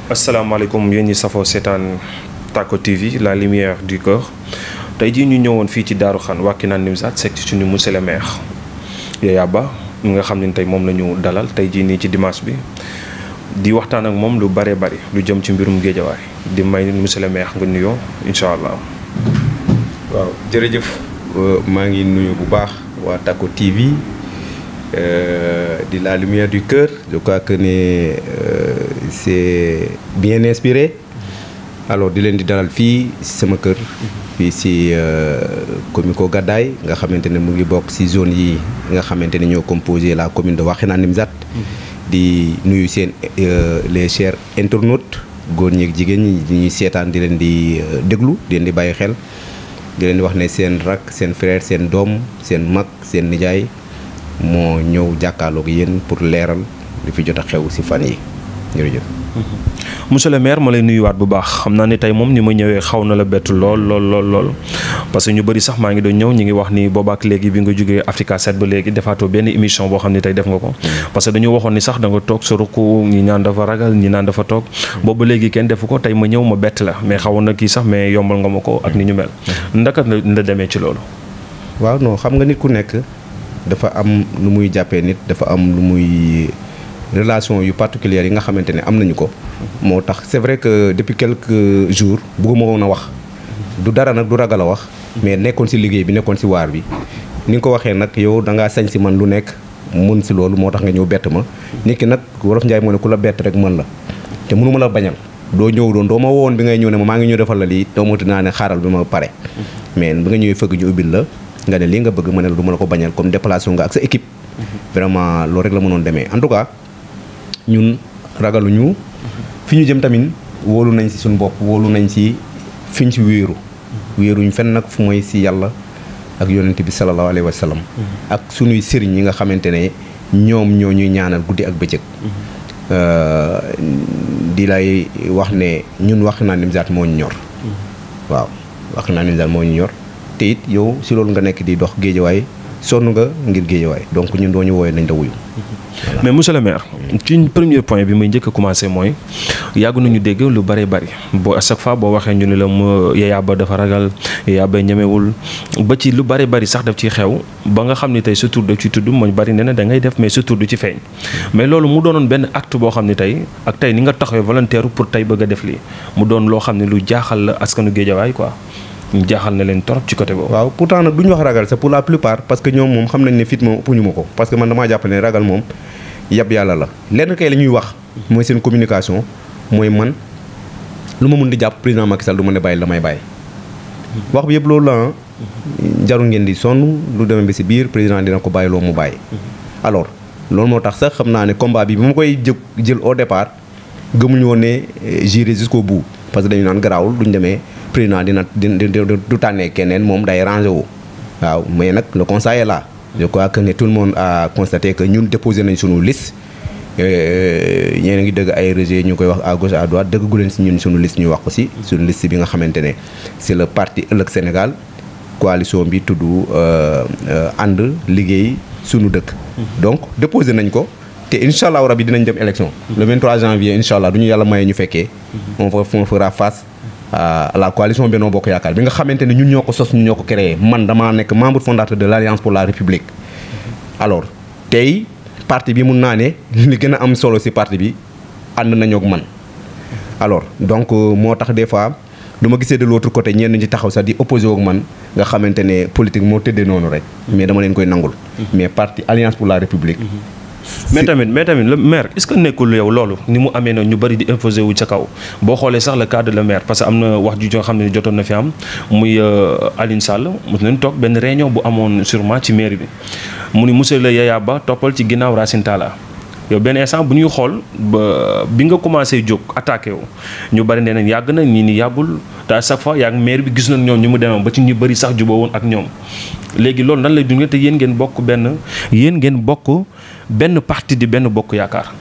asalaamaaleykum yéen ñi safoo seetaan Tacko TV la lumière du cœur tey jii ñu ñëwoon fii ci Daaru Xan Wakhinane Nimzatt seet ci suñu monsieur le maire Yaya Ba mi nga xam ne tey moom la ñu dalal tey jii nii ci dimanche bi di waxtaan ak moom lu bare bari lu jëm ci mbirum Géejawaay di may monsieur le maire nga nuyoo incha allah. waaw jërëjëf maa ngi nuyu bu baax waa Tacko TV di la lumière du cœur je crois que ne c'est bien inspiré alors di leen di dalal fii sama kër fii si Comico Gadaye nga xamante ne mu ngi bokk si zone yi nga xamante ne ñoo composé la commune de Wakhinane Nimzatt di nuyu seen les chers internautes góor ñi ak jigéen ñi ñuy seetaan di leen di déglu di leen di bàyyi xel di leen di wax ne seen rak seen frère seen doom seen mag seen nijaay moo ñëw jàkkaarloog yéen pour leeral li fi jot a xew si fan yi jërëjëf. monsieur le maire ma lay nuyuwaat bu baax xam naa ne tey moom ni ma ñëwee xaw na la bett lool parce que ñu bëri sax maa ngi doon ñëw ñu ngi wax ni boobaak léegi bi nga jógee Africa 7 ba léegi defaatoo benn émission boo xam ne tey def nga ko. parce que dañu waxoon ni sax da nga toog sa ruq ñi naan dafa ragal ñi naan dafa toog boobu ba léegi kenn defu ko tey ma ñëw ma bett la mais xawoon na kii sax mais yombal nga ma ko ak ni ñu mel ndaka la demee ci loolu. waaw non xam nga nit ku nekk dafa am lu muy jàppee nit dafa am lu muy relation yu particulières yi nga xamante ne am nañu ko moo tax c'est vrai que depuis quelques jours bëgguma woon a wax du dara nag du ragal a wax mais nekkoon si liggéey bi nekkoon si waar bi ni nga ko waxee nag yow da ngaa sañ si man lu nekk mën si loolu moo tax nga ñëw bett ma nit ki nag Wolof Njaay moo ne ku la bett rek mën la te mënu ma la bañal doo ñëw doon doo ma woon bi ngay ñëw ne ma maa ngi ñëw defal la lii doo mati naa ne xaaral bi ma pare mais bi nga ñëwee fëgg ñu ubbil la nga ne lii nga bëgg ma ne la du ma la ko bañal comme déplacé nga ak sa équipe vraiment loolu rek la mënoon demee en tout cas ñun ragaluñu fi ñu jëm tamit wóolu nañ si suñu bopp wóolu nañ si fiñ si wéeruñ fenn nag fu mooy si yàlla ak yonent bi sallallahu alayhi wa sallam ak suñuy sëriñ yi nga xamante ne ñoom ñoo ñuy ñaanal guddi ak bëccëg di lay wax ne ñun Wakhinane Nimzatt moo ñu ñor waaw Wakhinane Nimzatt moo ñu ñor te it yow si loolu nga nekk di dox Géejawaay sonn nga ngir Géejawaay donc ñun doo ñu wooyee nañ la wuyu. mais monsieur le maire ci premier point bi muy njëkk a commencé mooy yàgg nañu dégg lu bëree bëri boo à chaque fois boo waxee ñu ne la Yaya Ba dafa ragal Yaya Ba ñemewul ba ci lu bëri bëri sax daf ciy xew ba nga xam ne tey sa tur daf ci tudd mooy bëri ne na da ngay def mais sa tur du ci feeñ mais loolu mu doonoon benn acte boo xam ne tey ak tey ni nga taxawee volontaire pour tey bëgg a def lii mu doon loo xam ne lu jaaxal la askanu Géejawaay quoi ñu jaaxal na leen trop ci côté boobu. waaw pourtant nag du ñu wax ragal c'est pour la plupart parce que ñoom moom xam nañ ne fit moom ëpp ñu ma ko parce que man damaa jàpp ne ragal moom yab yàlla la lenn kay la ñuy wax mooy seen communication mooy man lu ma mën di jàpp président Macky Sall du ma ne bàyyi la may bàyyi. wax bi yëpp loolu la jarul ngeen di sonn lu demee ba si biir président dina ko bàyyi loo mu bàyyi. alors loolu moo tax sax xam naa ne combat bi ma koy jël au départ gëmuñu woon ne j'irai jusqu'au bout parce que dañu naan garaawul duñ demee. président dina du tànnee keneen moom day rangé wu waaw mais nag le conseil est là je crois que ne tout le monde a constaté que ñun déposé nañ sunu liste ñeen a ngi dëgg ay rejet ñu koy wax à gauche à droite dëgg gu leen si ñun sunu liste ñu wax ko si sunu liste bi nga xamante ne c'est le parti Ëllëg Sénégal coalition bi tudd ànd liggéey sunu dëkk donc déposé nañ ko te incha allah rabi dinañ dem élection le 23 janvier incha allah du ñu yàlla maye ñu fekkee on fera face à la coalition Benno Bokk Yaakaar bi nga xamante ne ñun ñoo ko sos ñun ñoo ko créé man damaa nekk membre fondateur de l'Alliance pour la République alors tey parti bi mun naa ne li gën a am solo ci parti bi ànd nañoo ak man alors donc moo tax des fois du ma gisee de l'autre côté ñenn ñi taxaw sax di opposé ak man nga xamante ne politique moo tëddee noonu rek mais dama leen koy nangul mais parti Alliance pour la République mais tamit le maire est-ce que nekkul yow loolu ni mu amee na ñu bëri di imposer wu ca kaw boo xoolee sax le cas de le maire parce que am na wax ju joo xam ne jotoon na fi am muy Alioune Sall mos nañu toog benn réunion bu amoon sûrement ci mairie bi mu ni monsieur le Yaya Ba toppal ci ginnaaw Racine Talla yow benn instant bu ñuy xool ba bi nga commencé jóg attaqué wu ñu bëri nee nañ yàgg na ñii ni yàggul te à chaque fois yaa ngi maire bi gis nañ ñoom ñu mu demee ba ci ñu bëri sax juboo woon ak ñoom léegi loolu nan lay dundee te yéen ngeen bokk benn parti di benn bokk yaakaar.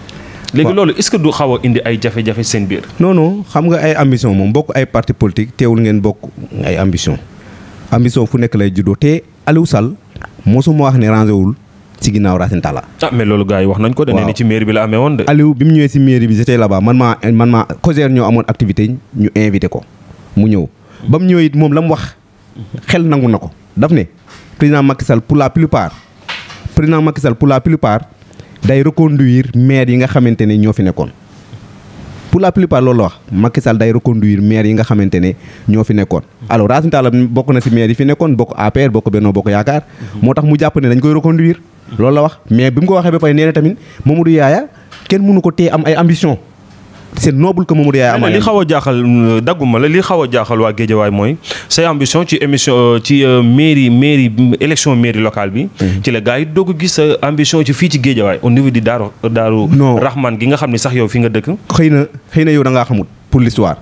léegi loolu est-ce que du xaw a indi ay jafe-jafe seen biir. non xam nga ay ambition moom bokk ay parti politique teewul ngeen bokk ay ambition fu nekk lay juddoo te Aliou Sall mosuma wax ne rangé wul si ginnaaw Racine Talla. ah mais loolu gars yi wax nañ ko. waaw dañu ne ci mairie bi la amee woon de. Aliou bi mu ñëwee si mairie bi j'étais là-bas man maa COJER ñoo amoon activité ñu invité ko mu ñëw ba mu ñëwee it moom la mu wax xel nangu na ko daf ne président Macky Sall pour la plupart day reconduire maire yi nga xamante ne ñoo fi nekkoon. pour la plupart loolu la wax Macky Sall day reconduire maire yi nga xamante ne ñoo fi nekkoon. alors Racine Talla bokk na si maire yi fi nekkoon bokk APR bokk Benno Bokk Yaakaar. moo tax mu jàpp ne dañ koy reconduire. loolu la wax mais bi mu ko waxee ba pare nee na tamit Mamadou Yaya kenn mënu ko téye am ay ambition. c'est noble que Mamadou Yaya am ay li xaw a jaaxal dagguma la li xaw a jaaxal waa Guédiawaye mooy say ambition ci émission ci mairie élection mairie locale bi. ci la gars yi doog a gis sa ambition ci fii ci Guédiawaye au niveau du Daaru Rahman gi nga xam ne sax yow fi nga dëkk. xëy na yow da ngaa xamut pour l'histoire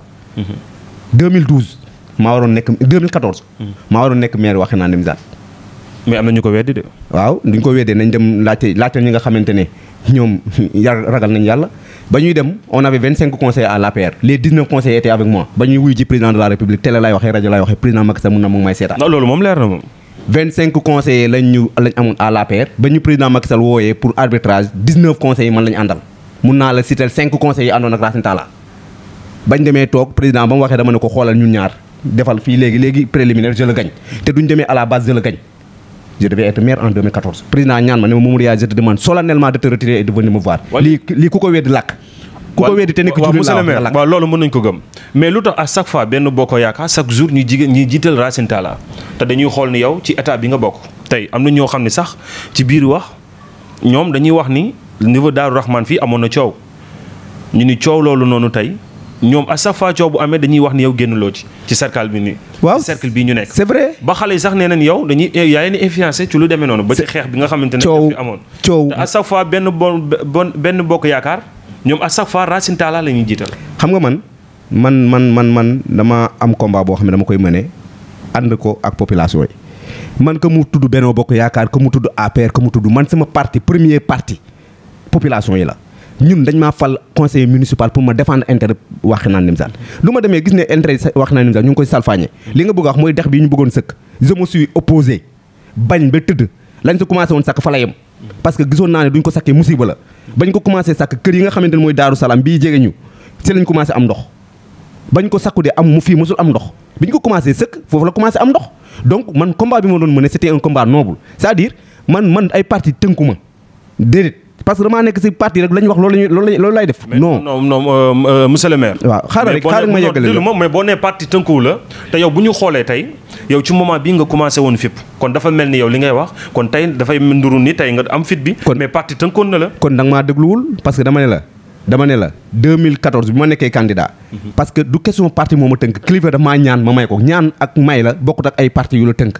2012 maa waroon nekk 2014. maa waroon nekk maire Wakhinane Nimzatt. mais am na ñu ko weddi de. waaw duñ ko weddee nañ dem laajte ñi nga xamante ne ñoom ragal nañ yàlla. ba ñuy dem on avait 25 conseillers à l'APR les 19 conseillers étaient avec moi ba ñuy wuyu ji président de la république télé lay waxee rajo lay waxee président Macky Sall mun na mu ngi may seetaan. non loolu moom leer na moom. 25 conseillers lañ amoon à l'APR ba ñu président Macky Sall wooyee pour arbitrage 19 conseillers man la ñu àndal mun naa la citer 5 conseillers yi àndoon ak Racine Talla. bañ demee toog président ba mu waxee dama ne ko xoolal ñun ñaar defal fii léegi préliminaire je le gagne te duñ demee à la base je le gagne. je devais être maire en 2014 président ñaan ma ne ma Mamadou Yaya je te demande solennellement de te retirer et de venir me voir. lii ku ko weddi làkk. ku ko weddi te nekk jullit laa wax waaw loolu mën nañu ko gëm mais lu tax à chaque fois benn bokk yaakaar chaque jour ñuy jiital Racine Talla te dañuy xool ni yow ci état bi nga bokk tey am na ñoo xam ne sax ci biir wax ñoom dañuy wax ni niveau Daaru Rahman fii amoon na coow ñu ni coow loolu noonu tey ñoom à chaque fois coow bu amee dañuy wax ni yow génn loo ci cercle bi nii. waaw cercle bii ñu nekk. c'est vrai ba xale yi sax nee nañ yow dañuy yaa leen influencé ci lu demee noonu. ba ci xeex bi nga xamante ne daf fi amoon. coow te à chaque fois benn bokk yaakaar ñoom à chaque fois Racine Talla la ñuy jiital. xam nga man dama am combat boo xam ne dama koy mëne ànd ko ak population yi man que mu tudd Benno Bokk Yaakaar que mu tudd APR que mu tudd man sama parti premier parti population yi la. ñun dañ maa fal conseiller municipal pour ma défendre intérêt Wakhinane Nimzatt lu ma demee gis ne intérêt Wakhinane Nimzatt ñu ngi koy salfaañe li nga bëgg a wax mooy dex bi ñu bëggoon sëkk je me suis opposé bañ ba tëdd lañ sa commencé woon sàkk fa la yem parce que gisoon naa ne duñ ko sàkkee musiba la bañ ko commencé sàkk kër yi nga xamante ne mooy Daaru Salaam bii jege ñu ci lañ commencé am ndox bañ ko sàkku de am mu fii mosul am ndox biñ ko commencé sëkk foofu la commencé am ndox donc man combat bi ma doon mëne c'était un combat noble c'est-à-dire man ay parti tënku ma déedéet parce que damaa nekk ci parti rek lañ wax loolu lay def. non monsieur le maire. waaw xaaral ma yeggale moom mais boo nee parti tënkuwu la te yow bu ñu xoolee tey yow ci moment bii nga commencé woon fipp kon dafa mel ni yow li ngay wax kon tey dafay nduru ni tey nga am fit bi. mais parti tënkoon na la. kon da nga maa dégluwul parce que dama ne la 2014 bi ma nekkee candidat. parce que du question parti moo ma tënk kilifa dafa maa ñaan ma may ko ñaan ak may la bokkut ak ay parti yu la tënk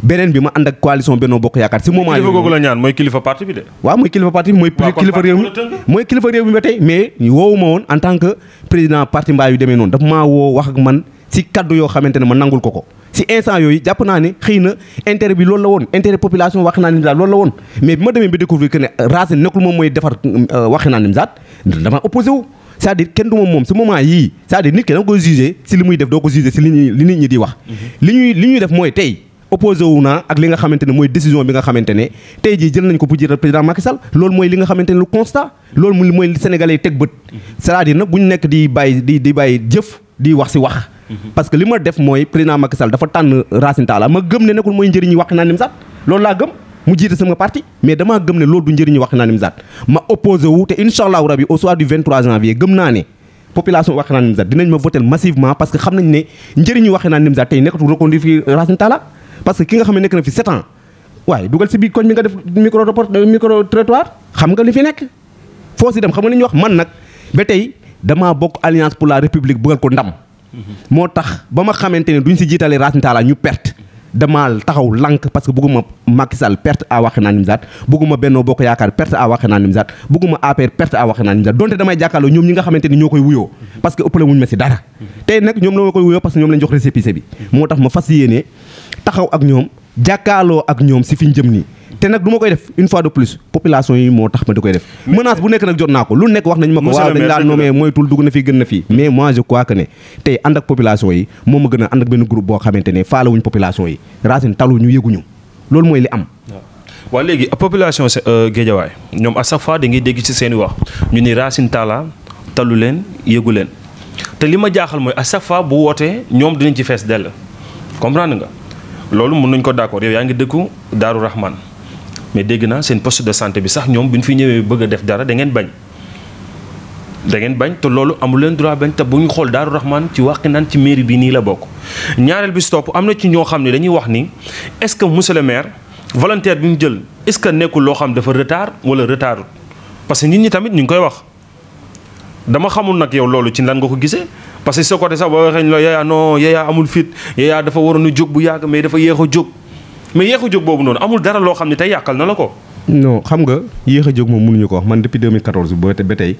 beneen bi ma ànd ak coalition Benno Bokk Yaakaar si moment. kilifa googu la ñaan mooy kilifa parti bi de. waaw mooy kilifa parti bi mooy kilifa réew mi mooy kilifa réew mi ba tey mais woowu ma woon en tant que président parti mbaa yu demee noonu dafa maa woo wax ak man si kaddu yoo xamante ne ma nangul ko si instant yooyu jàpp naa ne xëy na intérêt bi loolu la woon intérêt population Wakhinane Nimzatt loolu la woon mais bi ma demee ba découvrir que ne Racine nekkul moom mooy defar Wakhinane Nimzatt dama opposé wu c'est-à-dire kenn du moom si moment yii c'est-à-dire nit ki da nga koy jugé si li muy def doo ko jugé si li nit ñi di wax li ñuy def mooy tey opposé wu naa ak li nga xamante ne mooy décision bi nga xamante ne tey jii jël nañ ko pour jiital président Macky Sall loolu mooy li nga xamante ne lu constat loolu mooy li Sénégalais yi teg bët c'est-à-dire nag bu ñu nekk di bàyyi jëf di wax si wax parce que li ma def mooy président Macky Sall dafa tànn Racine Talla ma gëm ne nekkul mooy njëriñu Wakhinane Nimzatt loolu laa gëm mu jiite sama parti mais damaa gëm ne loolu du njëriñu Wakhinane Nimzatt ma opposé wu te incha allahu rabi au soir du 23 janvier gëm naa ne population Wakhinane Nimzatt dinañ ma voter massivement parce que xam nañ ne njëriñu Wakhinane Nimzatt tey nekkatul reconduire fi Racine Talla parce que ki nga xam ne nekk na fi 7 ans waaye dugal si biir koñ bi nga def micro trottoir xam nga li fi nekk foo si dem xam nga li ñuy wax man nag ba tey damaa bokk alliance pour la république bëggal ko ndam moo tax ba ma xamante ne duñ si jiitalee Racine Talla ñu perte damaa taxaw lank parce que bëgguma Macky Sall perte à Wakhinane Nimzatt bëgguma Benno Bokk Yaakaar perte à Wakhinane Nimzatt bëgguma APR perte à Wakhinane Nimzatt donte damay jàkkaarloo ñoom ñi nga xamante ni ñoo koy wuyoo parce que ëppale wuñ ma si dara tey nag ñoom la koy wuyoo parce que ñoom lañ jox récépissé bi moo tax ma fas yéene taxaw ak ñoom jàkkaarloo ak ñoom si fi ñu jëm nii te nag du ma koy def une fois de plus population yi moo tax ma di koy def menace bu nekk nag jot naa ko lu nekk wax nañ ma ko waaw dañ laa nommé moytul dugg na fii gën na fii mais moi je crois que ne tey ànd ak population yi moo ma gën a ànd ak benn groupe boo xamante ne faale wuñ population yi Racine talu ñu yëguñu loolu mooy li am waa léegi population Guédiawaye ñoom à chaque fois da ngay dégg ci seen i wax ñu ni Racine Talla talu leen yëgu leen te li ma jaaxal mooy à chaque fois bu wootee ñoom dinañ ci fees dell comprendre nga loolu mën nañ ko d'accord yow yaa ngi dëkku Daaru Rahman mais dégg naa seen poste de santé bi sax ñoom bi ñu fi ñëwee bëgg a def dara da ngeen bañ te loolu amul leen droit bañ te bu ñu xool Daaru Rahman ci wàqi naan ci mairie bi nii la bokk. ñaareel bi stop am na ci ñoo xam ne dañuy wax ni est-ce que monsieur le maire volontaire bi mu jël est-ce que nekkul loo xam dafa retard wala retardut parce que nit ñi tamit ñu ngi koy wax dama xamul nag yow loolu ci lan nga ko gisee parce que sa côté sax boo waxee la Yaya non Yaya amul fit Yaya dafa waroon a jóg bu yàgg mais dafa yéex a jóg mais yéex a jóg boobu noonu amul dara loo xam ne tey yàqal na la ko. non xam nga yéex a jóg moom mënuñu ko wax man depuis 2014 ba tey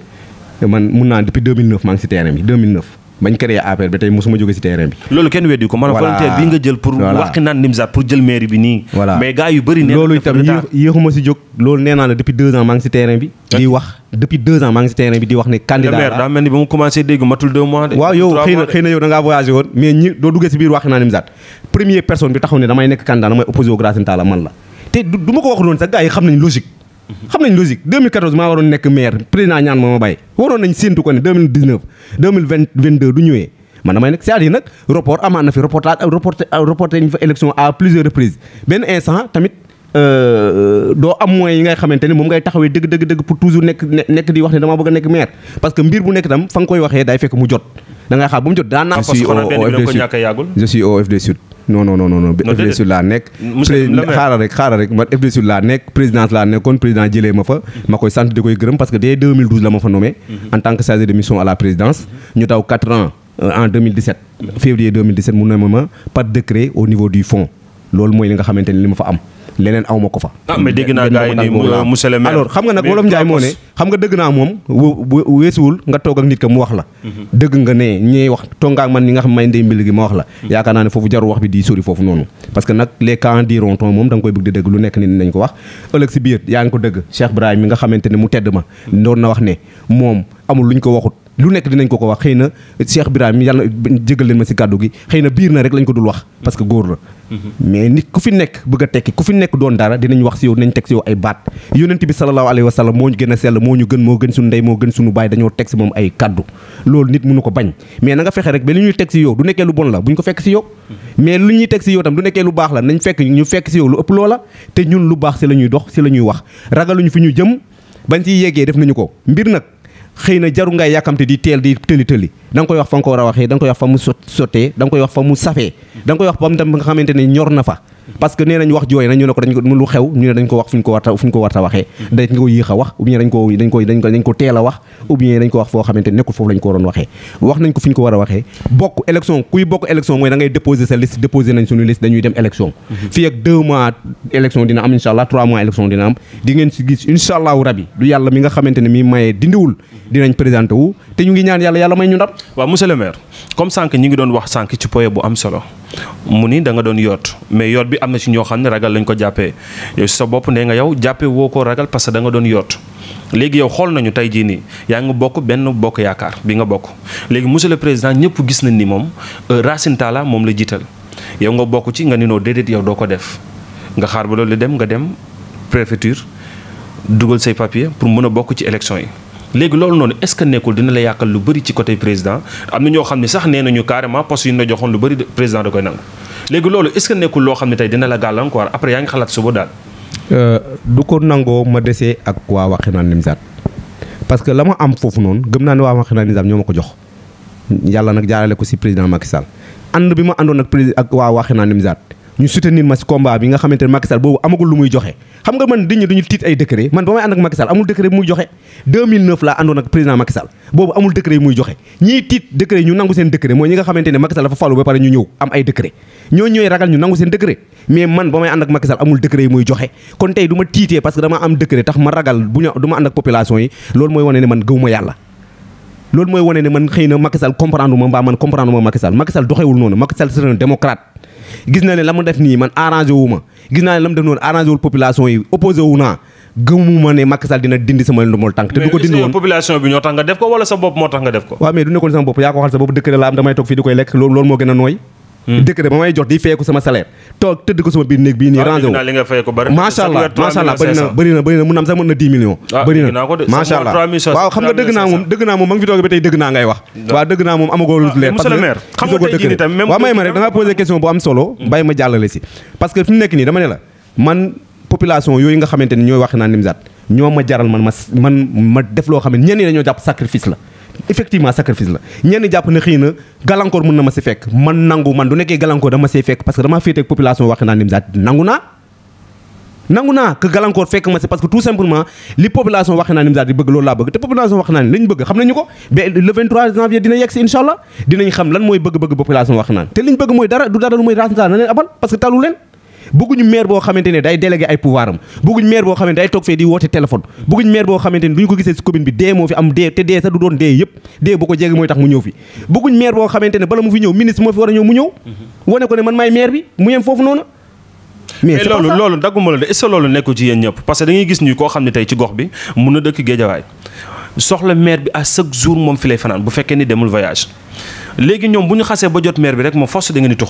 man mun naa depuis 2009 maa ngi si terrain bi 2009 bañ créé APR ba tey mosuma jóge si terrain bi. loolu kenn weddi ko maanaam volontaire bi nga jël pour waxi naan Nimzatt pour jël mairie bi nii. voilà mais gars yu bëri nee loolu itam yéexuma si jóg loolu nee naa la depuis 2 ans maa ngi si terrain bi. di wax depuis 2 ans maa ngi si terrain bi di wax ne candidat maire daa mel ni ba mu commencé dégg matul 2 mois de. waaw yow xëy na yow da ngaa voyagé woon mais ñi doo duggee si biir waxi naan Nimzatt première personne bi taxaw ne damay nekk candidat damay opposé au Racine Talla man la te du ma ko wax noonu sax gars yi xam nañ logique 2014 maa waroon nekk maire président ñaan ma bàyyi waroon nañ séentu ko ne 2019 2022 du ñëwee man damay nekk c'est-à-dire nag report amaan na fi reporté ñu fa élection à plusieurs reprises benn instant tamit doo am moyens yi ngay xamante ne moom ngay taxawee dëgg pour toujours nekk di wax ne dama bëgg a nekk maire parce que mbir bu nekk tam fa nga koy waxee day fekk mu jot da ngay xaar bu mu jot daan naa je suis au FD Sud non FD Sud laa nekk xaaral rek man FD Sud laa nekk présidence laa nekkoon président jëlee ma fa ma koy sant di koy gërëm parce que dès 2012 la ma fa nommé en tant que chargé de mission à la présidence ñu taw 4 ans en 2017 février 2017 mu nommé ma par décret au niveau du fond loolu mooy li nga xamante ne li ma fa am leneen aw ma ko fa. mais dégg naa gars yi ni monsieur le maire alors xam nga nag wolof Njaay moo ne xam nga dëgg naa moom weesuwul nga toog ak nit ka mu wax la dëgg nga ne ñee wax tonga ak man ñi nga xam may ndey mbil gi ma wax la yaakaar naa ne foofu jaru wax bi di sori foofu noonu parce que nag les camps diront moom da nga koy bëgg di dëgg lu nekk nit nañ ko wax ëllëg si biir yaa ngi ko dëgg Cheikh Ibrahima mi nga xamante ne mu tedd ma doon na wax ne moom amul luñ ko waxut lu nekk dinañ ko wax xëy na Cheikh Ibrahima yàlla jégal leen ma si kàddu gi xëy na biir na rek lañ ko dul wax parce que góor la mais nit ku fi nekk bëgg a tekki ku fi nekk doon dara dinañ wax si yow dinañ teg si yow ay baat yonent bi sallallahu alayhi wa sallam moo ñu gën a sell moo gën suñu ndey moo gën suñu baay dañoo teg si moom ay kaddu loolu nit mënu ko bañ mais na nga fexe rek ba li ñuy teg si yow du nekkee lu bon la buñ ko fekk si yow mais lu ñuy teg si yow tam du nekkee lu baax la nañ fekk ñu fekk si yow lu ëpp loola te ñun lu baax si la ñuy dox si la ñuy wax ragaluñu fi ñu jëm bañ si yeggee def nañu ko mbir nag xëy na jaru ngay yàkkamte di teel di tëli da nga koy wax fa nga ko war a waxee da nga koy wax fa mu sottee da nga koy wax fa mu safee da nga koy wax ba mu tam nga xamante ne ñor na fa parce que nee nañ wax jooy na ñu ne ko dañ ko lu xew ñu ne dañ ko wax fu ñu ko war a waxee dañ ko yéex a wax ou bien dañ ko teel a wax ou bien dañ ko wax foo xamante ne nekkul foofu lañ ko waroon waxee wax nañ ko fu ñu ko war a waxee bokk élection kuy bokk élection mooy da ngay déposer sa liste déposer nañ suñu liste dañuy dem élection fii ak 2 mois élection dina am incha allah 3 mois élection dina am di ngeen si gis incha allahu rabi du yàlla mi nga xamante ne mi mayee dindiwul dinañ présenté wu te ñu ngi ñaan yàlla may ñu ndam. waaw monsieur le maire comme sànq ñi ngi doon wax sànq ci point bu am solo mu ni da nga doon yoot mais yoot bi am na ci ñoo xam ne ragal lañ ko jàppee yow si sa bopp nee nga yow jàppee woo ko ragal parce que da nga doon yoot léegi yow xool nañu tey jii nii yaa ngi bokk benn bokk yaakaar bi nga bokk léegi monsieur le président ñëpp gis nañ ni moom Racine Talla moom la jiital yow nga bokk ci nga ni noo déedéet yow doo ko def nga xaar ba loolu nga dem préfecture dugal say papier pour mën a bokk ci élection yi léegi loolu noonu est-ce que nekkul dina la yàqal lu bëri ci côté président am na ñoo xam ne sax nee nañu carrément poste yu ñu la joxoon lu bëri président da koy nangu léegi loolu est-ce que nekkul loo xam ne tey dina la gàllankoor après yaa ngi xalaat suba daal. du ko nangoo ma desee ak waa Wakhinane Nimzatt parce que la ma am foofu noonu gëm naa ne waa Wakhinane Nimzatt ñoo ma ko jox yàlla nag jaarale ko si président Macky Sall ànd bi ma àndoon ak waa Wakhinane Nimzatt ñu soutenir ma si combat bi nga xamante ne Macky Sall boobu amagul lu muy joxe xam nga man nit ñi duñu tiit ay décret man ba may ànd ak Macky Sall amul décret bu muy joxe 2009 laa àndoon ak président Macky Sall boobu amul décret yu muy joxe ñii tiit décret ñu nangu seen décret mooy ñi nga xamante ne Macky Sall dafa falu ba pare ñu ñëw am ay décret ñoo ñooy ragal ñu nangu seen décret mais man ba may ànd ak Macky Sall amul décret yu muy joxe kon tey du ma tiitee parce que dama am décret tax ma ragal bu ñu du ma ànd ak population yi loolu mooy wane ne man gëwuma yàlla loolu mooy wane ne man xëy na Macky Sall comprendre ma mbaa man comprendre ma Macky Sall doxewul noonu Macky Sall c'est un démocrate gis na ne la mu def nii man arrangé wu ma gis naa ne la mu def noonu arrangé wul population yi opposé wu naa gëmuma ne Macky Sall dina dindi sama ndombol tànk te du ko dindi woon population bi ñoo tax nga def ko wala sa bopp moo tax nga def ko waaw mais du nekkoon sama bopp yaa ko waxal sa bopp décret la am damay toog fii di koy lekk loolu moo gën a nooy décret ba may jot di fay ko sama salaire toog tëdd ko sama biir néeg bii nii rangé wu li nga fay ko bari macha allah bëri na mun na am sax mën na 10 millions bëri na macha allah waaw xam nga dëgg naa moom ma ngi fi toog ba tey dëgg naa ngay wax waaw dëgg naa moom amagoo lu leer monsieur le maire xam nga tey jii nii tamit waaw may ma rek da nga posé question bu am solo bàyyi ma jàllale si parce que fi mu nekk nii dama ne la man population yooyu nga xamante ni ñooy wax naan Nimzatt ñoo ma jaral ma def loo xam ne ñenn ñi dañoo jàpp sacrifice la effectivement sacrifice la ñenn jàpp ne xëy na gàllankoor mën na ma si fekk man nangu man du nekkee gàllankoor dama see fekk parce que dama féetee ak population wax naan Nimzatt nangu naa que gàllankoor fekk ma si parce que tout simplement li population wax naan Nimzatt di bëgg loolu laa bëgg te population wax naan lañ bëgg xam nañu ko ba le 23 janvier dina yegg si incha allah dinañ xam lan mooy bëgg-bëgg population wax naan te liñ bëgg mooy dara du dara lu mooy raasnta na leen abal parce que talu leen bëgguñu maire boo xamante ne day délégué ay pouvoir am bëgguñu maire boo xamante ne day toog fee di woote téléphone bëgguñu maire boo xamante ne du ñu ko gisee si commune bi dee moo fi am dee te dee sax du doon dee yëpp dee bu ko jege mooy tax mu ñëw fi bëgguñu maire boo xamante ne bala mu fi ñëw ministre moo fi war a ñëw mu ñëw wane ko ne man maay maire bi mu yem foofu noonu mais loolu dagguma la de est-ce que loolu nekkul ci yéen ñëpp parce que da ngay gis ñu koo xam ne tey ci gox bi mun na dëkk Géejawaay soxla maire bi à chaque jour moom fi lay fanaan bu fekkee ni demul voyage léegi ñoom bu ñu xasee ba jot maire bi rek moom force da nga ni tux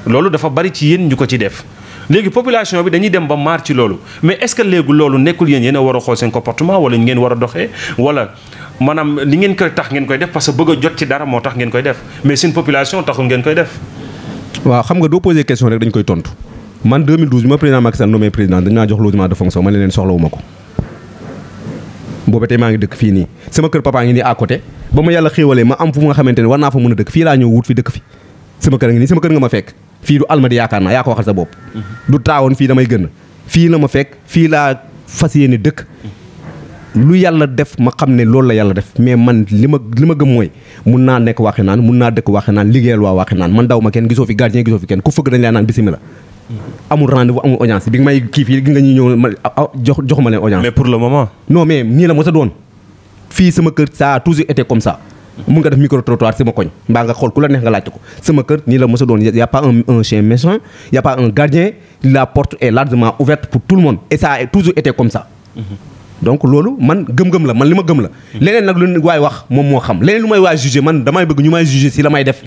loolu dafa bari ci yéen ñu ko ci def léegi population bi dañuy dem ba maar ci loolu mais est-ce que léegi loolu nekkul yéen a war a xool seen comportement wala ngeen war a doxee wala maanaam li ngeen koy tax ngeen koy def parce que bëgg a jot ci dara moo tax ngeen koy def mais seen population taxul ngeen koy def. waaw xam nga doo poser question rek dañ koy tontu man 2012 bi ma président Macky Sall nommé président dañu maa jox logement de fonction ma ne leen soxlawuma ko booba tey maa ngi dëkk fii nii sama kër papa ngi nii à côté ba ma yàlla xéewalee ma am fu nga xamante ne war naa fa mën a dëkk fii laa ñëw wut fi dëkk fi sama kër ngi nii sama kër nga ma fekk fii du Almadi yaakaar naa yaa ko waxal sa bopp du taawoon fii damay gën fii la ma fekk fii laa fas yéene dëkk lu yàlla def ma xam ne loolu la yàlla def mais man li ma gëm mooy mun naa nekk waxi naan mun naa dëkk waxi naan liggéeyal waa waxi naan man daw ma kenn gisoo fi gardien gisoo fi kenn ku fëgg dañ lay naan bismillah amul rendez-vous amul audience bi nga may kii fii gi nga ñuy ñëw ma jox ma leen audience mais pour le moment non mais nii la mos a doon fii sama kër ça a toujours été comme ça mun nga def micro trottoir sama koñ mbaa nga xool ku la neex nga laajte ko sama kër nii la mos a doon y a pas un chien méchant y a pas un gardien la porte est largement ouverte pour tout le monde et ça a toujours été comme ça donc loolu man gëm-gëm la man li ma gëm la leneen nag lu waay wax moom moo xam leneen lu may waay jugé man damay bëgg ñu may jugé si la may def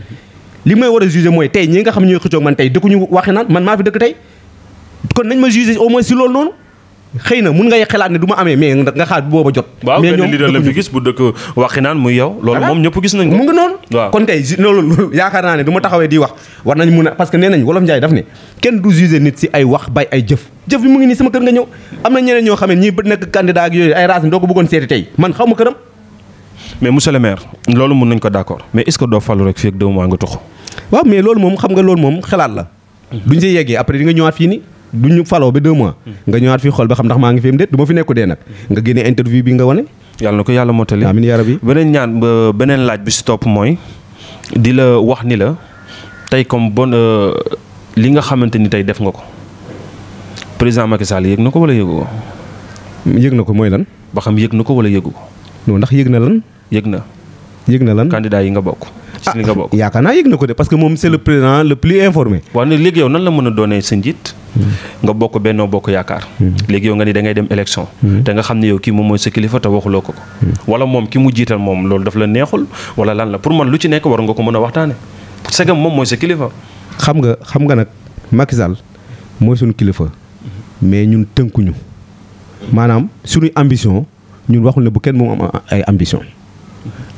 li may war a jugé mooy tey ñi nga xam ne ñooy xëccoog man tey dëkkuñu waxi naan man maa fi dëkk tey kon nañ ma jugé au moins si loolu noonu xëy na mun ngay xalaat ne du ma amee mais nga xaar bu booba jot. mais ñoom leader la fi gis bu dëkk waxi naan muy yow. loolu moom ñëpp gis nañ ko. mu ngi noonu. waaw kon tey loolu yaakaar naa ne du ma taxawee di wax war nañ mun a parce que nee nañ wolof Njaay daf ne kenn du jugé nit si ay wax bay ay jëf jëf bi mu ngi nii sama kër nga ñëw am na ñeneen ñoo xam ne ñii nekk candidat ak yooyu ay raas doo ko bëggoon seeti tey man xaw ma këram. mais monsieur le maire loolu mun nañ ko d'accord mais est-ce que doo falu rek fii ak 2 mois nga tux. waaw mais loolu moom xam nga loolu moom xalaat la duñ si yeggee après di nga ñëwaat fii nii du ñu faloo ba 2 mois nga ñëwaat fii xool ba xam ndax maa ngi fi am déet du ma fi nekku dee nag nga génne interview bi nga wane yàlla na ko yàlla mottali amiin yaa rabbi beneen laaj bi si topp mooy di la wax ni la tey comme li nga xamante ni tey def nga ko président Macky Sall yëg na ko wala yëgu ko yëg na ko mooy lan ba xam yëg na ko wala yëgu ko non ndax yëg na lan yëg na lan candidat yi nga bokk ci li nga bokk yaakaar naa yëg na ko de parce que moom c'est le président le plus informé waaw ne léegi yow nan la mën a doonee sa njiit nga bokk Benno Bokk Yaakaar léegi yow nga ni da ngay dem élection te nga xam ne yow kii moom mooy sa kilifa te waxuloo ko wala moom ki mu jiital moom loolu daf la neexul wala lan la pour man lu ci nekk war nga ko mën a waxtaane parce que moom mooy sa kilifa xam nga nag Macky Sall mooy suñu kilifa mais ñun tënkuñu maanaam suñuy ambition ñun waxul ne bu kenn moom am ay ambition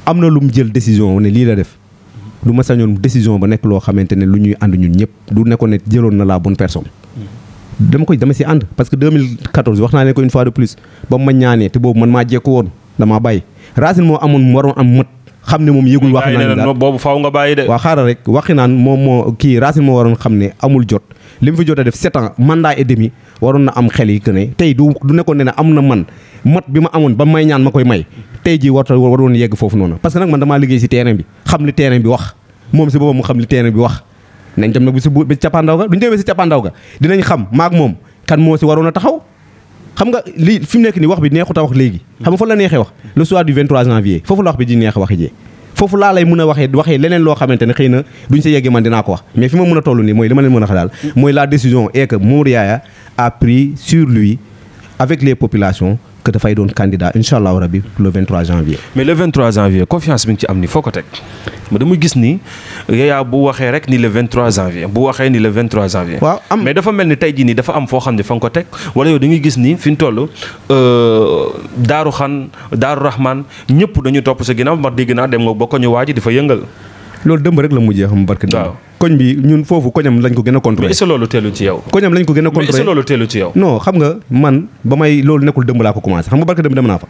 am na lu mu jël décision ne lii la def lu ma sañoon décision ba nekk loo xamante ne lu ñuy ànd ñun ñëpp du nekkoon ne jëloon na la bonne personne dama si ànd parce que 2014 wax naa leen ko une fois de plus ba mu ma ñaanee te boobu man maa jekku woon damaa bàyyi Racine moo amoon mu waroon am mët xam ne moom yëgul wax naan boobu faaw nga bàyyi de waaw xaaral rek waxi naan moom moo kii Racine moo waroon xam ne amul jot li mu fi jot a def 7 ans mandat et demi waroon na am xel yi que ne tey du nekkoon ne am na man mat bi ma amoon ba may ñaan ma koy may tey jii waroon yegg foofu noonu parce que nag man damaa liggéey si terrain bi xam li terrain bi wax moom si boppam mu xam li terrain bi wax nañ dem nag bi cappaandaw ga duñu demee si cappaandaw ga dinañ xam maag moom kan moo si waroon a taxaw xam nga lii fi mu nekk nii wax bi neexut a wax léegi xam nga fa la neexee wax le soir du 23 janvier foofu la wax bi di neex waxi jee foofu laa lay mën a waxee leneen loo xamante ne xëy na duñ sa yeggee man dinaa ko wax mais fi ma mën a toll nii mooy li ma leen mën a wax daal mooy la décision est que Mamadou Yaya a pris sur lui avec les populations que dafay doon candidat incha allahu rabi le 23 janvier. mais le 23 janvier confiance bi nga ci am ni foo ko teg ma dama gis ni Yaya bu waxee rek ni le 23 janvier bu waxee ni le 23 janvier. waaw mais dafa mel ni tey jii nii dafa am foo xam ne fa nga ko teg wala yow da ngay gis ni fi ñu toll Daaru Xan Daaru Rahman ñëpp dañu topp sa ginnaaw ndax dégg naa dem nga ba ko ñu waaj di fa yëngal. loolu dëmb rek la mujjee xam barke. waaw koñ bi ñun foofu koñam lañ ko gën a contrôlé. mais est-ce que loolu teelu ci yow. koñam lañ ko gën a contrôlé mais est-ce que loolu teelu ci yow. non xam nga man ba may loolu nekkul dëmb laa ko commencé xam nga barke dem naa fa.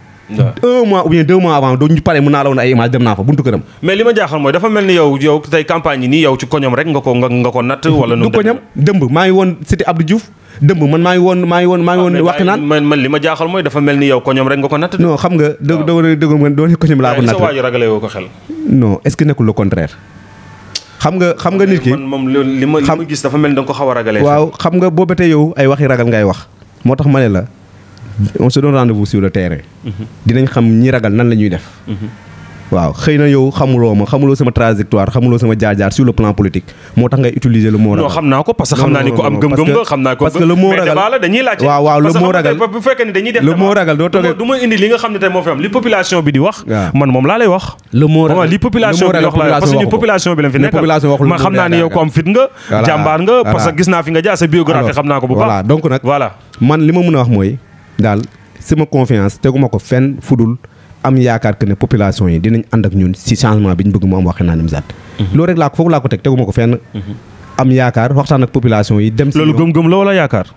un mois ou bien 2 mois avant doo ñu pare mën naa la woon ay image dem naa fa buntu këram. mais li ma jaaxal mooy dafa mel ni yow tey campagne yi nii yow ci koñam rek nga ko natt. wala du koñam dëmb maa ngi woon cité Abdou Diouf dëmb man maa ngi woon waxi naan man li ma jaaxal mooy dafa mel ni yow koñam rek nga ko natt. non xam nga dëgg man doon koñam laa ko natt. sa waaju ragale woo ko xel. non est-ce que nekkul le contraire. xam nga nit ki man moom li ma gis dafa mel ni da nga ko xaw a ragalee. waaw xam nga boobu tey yow ay waxi ragal ngay wax moo tax ma ne la on se donne rendez-vous sur le terrain. dinañ xam ñi ragal nan la ñuy def. waaw xëy na yow xamuloo sama trajectoire xamuloo sama jaar-jaar sur le plan politique moo tax ngay utiliser le mot ragal. non xam naa ko parce que xam naa ni ko am gëm-gëm nga xam naa ko parce que le mot ragal mais débat la dañuy laajte. waaw le mot ragal bu fekkee ni dañuy def le mot ragal doo toogee du ma indi li nga xam ne tey moo fi am li population bi di wax. man moom laa lay wax. le mot ragal li population bi wax la parce que ñun population bi lañ fi nekkal man xam naa ni yow ko am fit nga. jàmbaar nga parce que gis naa fi nga jaar sa biographie xam naa ko bu baax. voilà donc nag voilà man li ma mën a wax mooy daal sama confiance teguma ko fenn fudul am yaakaar que ne population yi dinañ ànd ak ñun si changement bi ñu bëgg mu am Wakhinane Nimzatt. loolu rek foofu laa ko teg teguma ko fenn. am yaakaar waxtaan ak population yi dem si loolu gëm-gëm la wala yaakaar.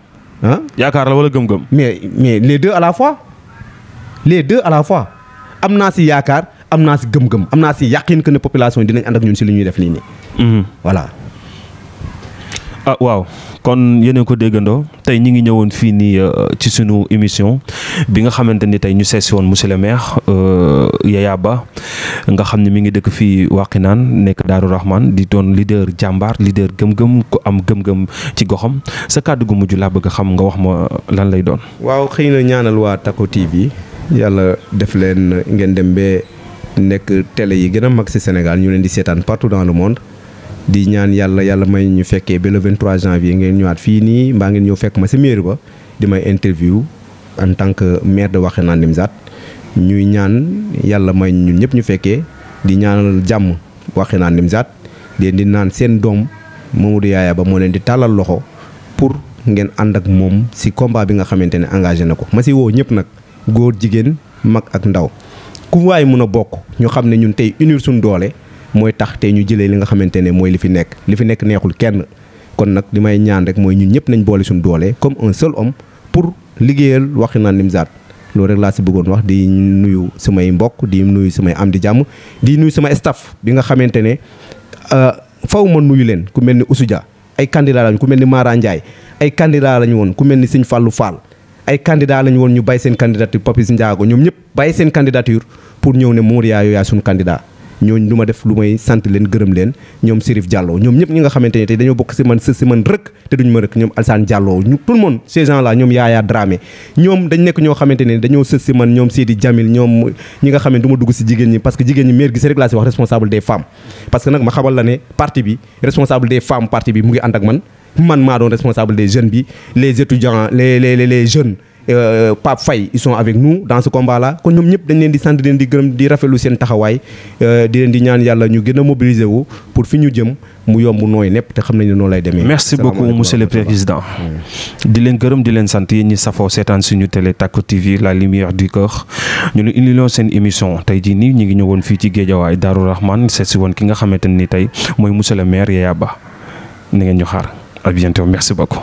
ah yaakaar la wala gëm-gëm. mais les deux à la fois am naa si yaakaar am naa si gëm-gëm am naa si yàqin que ne population yi dinañ ànd ak ñun si li ñuy def nii nii. voilà. ah waaw kon yéen ko déggandoo tey ñi ngi ñëwoon fii nii ci sunu émission bi nga xamante ni tey ñu seesi woon monsieur le maire Yaya Ba nga xam ne mi ngi dëkk fii Wakhinane nekk Daaru Rahman di doon leader jàmbaar leader gëm-gëm ku am gëm-gëm ci goxam sa kàddu gu mujj laa bëgg a xam nga wax ma lan lay doon. waaw xëy na ñaanal waa Tako TV yàlla def leen ngeen dem ba nekk télé yi gën a mag ci Sénégal ñu leen di seetaan partout dans le monde. di ñaan yàlla may ñu fekkee ba le 23 janvier ngeen ñëwaat fii nii mbaa ngeen ñëw fekk ma si mairie ba di may interview en tant que maire de Wakhinane Nimzatt ñuy ñaan yàlla may ñun ñëpp ñu fekkee di ñaanal jàmm Wakhinane Nimzatt di naan seen doom Mamadou Yaya Ba moo leen di tàllal loxo pour ngeen ànd ak moom si combat bi nga xamante ne engagé na ko ma si woo ñëpp nag góor jigéen mag ak ndaw ku waay mun a bokk ñu xam ne ñun tey unir suñu doole mooy tax tey ñu jëlee li nga xamante ne mooy li fi nekk neexul kenn kon nag li may ñaan rek mooy ñun ñëpp nañ boole suñu doole comme un seul homme pour liggéeyal Wakhinane Nimzatt loolu rek laa si bëggoon wax di nuyu samay mbokk di nuyu samay am di jàmm di nuyu sama staff bi nga xamante ne faw ma nuyu leen ku mel ni Oussou Dia ay candidat lañu ku mel ni Mara Ndiaye ay candidat lañu woon ku mel ni Sëñ Fallou Fall ay candidat lañu woon ñu bàyyi seen candidature Papis Ndiago ñoom ñëpp bàyyi seen candidature pour ñëw ne Mamadou Yaya yaay suñu candidat ñooñu du ma def lu may sant leen gërëm leen ñoom Serif Diallo ñoom ñëpp ñi nga xamante ne tey dañoo bokk si man rëkk te duñu ma rëkk ñoom Alsane Diallo ñu tout le monde ces gens là ñoom Yaya Dramé ñoom dañ nekk ñoo xamante ne dañoo sës si man ñoom Seydi Jamil ñoom ñi nga xamante du ma dugg si jigéen ñi parce que jigéen ñi maire gis rek laa si wax responsable des femmes parce que nag ma xamal la ne parti bi responsable des femmes parti bi mu ngi ànd ak man maa doon responsable des jeunes bi les étudiants les jeunes Pape Faye ils sont avec nous dans ce combat là kon ñoom ñëpp dañ leen di sant leen di gërëm di rafetlu seen taxawaay di leen di ñaan yàlla ñu gën a mobiliser wu pour fi ñu jëm mu yomb nooy nepp te xam nañ ne noonu lay demee. merci beaucoup monsieur le président. di leen gërëm di leen sant yéen ñi safoo seetaan suñu télé Tako TV la lumière du cœur ñu ne indiloon seen émission tey jii nii ñu ngi ñëwoon fii ci Guédiawaye Darou Rahman seet si woon ki nga xamante ni tey mooy monsieur le maire Yaya Ba na ngeen ñu xaar à bientôt merci beaucoup.